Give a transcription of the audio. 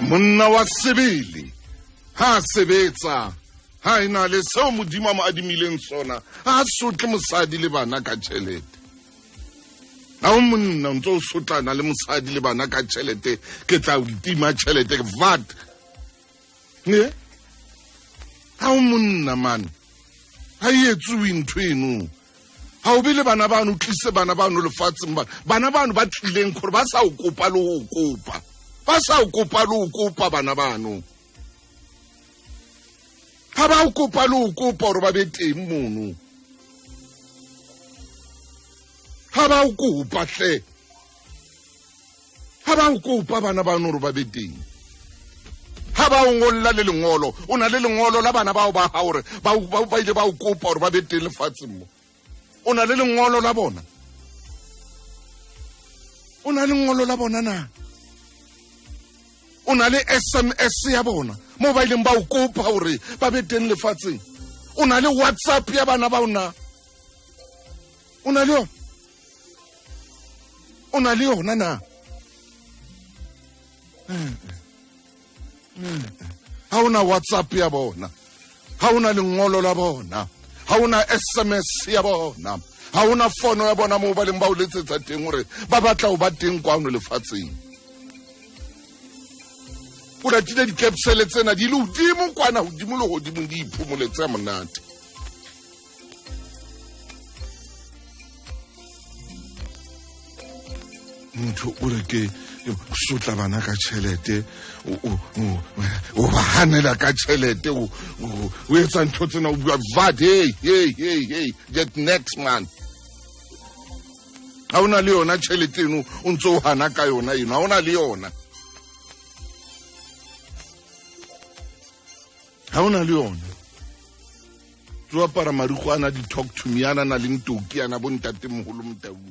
Monna wa sebele ha a sebetsa, ha e na le seo Modimo a mo adimileng sona, ha a sotle mosadi le bana ka tšhelete. Ha o monna o ntse o sotlana le mosadi le bana ka tšhelete, ke tla o tima tšhelete vat. Ne? Ha o monna man, ha e etsuwe ntho eno. Ha o be le bana bano, o tlise bana bano lefatsheng, bana bano ba tlileng gore ba sa o kopa le ho kopa, ba sa o kopa le ho kopa bana bano. Ha ba o kopa le ho kopa hore ba be teng mono. Ha ba o kopa hle. Ha ba o kopa bana bano hore ba be teng. Ha ba o ngolla le lengolo, o na le lengolo la bana bao ba hao hore ba ile ba o kopa hore ba be teng lefatsheng mo. O na le lengolo la bona? O na le lengolo la bona na? O na le SMS ya bona mo ba ileng ba o kopa hore ba be teng lefatsheng? O na le WhatsApp ya bana bao na? O na le yona? O na le yona na? Ha o na WhatsApp ya bona, ha o na lengolo la bona, ha o na SMS ya bona, ha o na fono ya bona moo ba leng ba o letsetsa teng hore ba batla ho ba teng kwano lefatsheng. O ratile dikepsele tsena di le hodimo kwana hodimo le hodimo, di iphomoletse monate. Motho o re ke sotla bana ka tšhelete, o ba hanela ka tšhelete, o etsa ntho tsena, o bua vat. Hey, hey, hey, hey, get next man. Ha o na le yona tšhelete eno, o ntse o hana ka yona eno, ha o na le yona. Ha o na le yona. Tso apara marikgwana, di-talk to me, ana na le ntoki, ana bo ntatemoholo Motaung.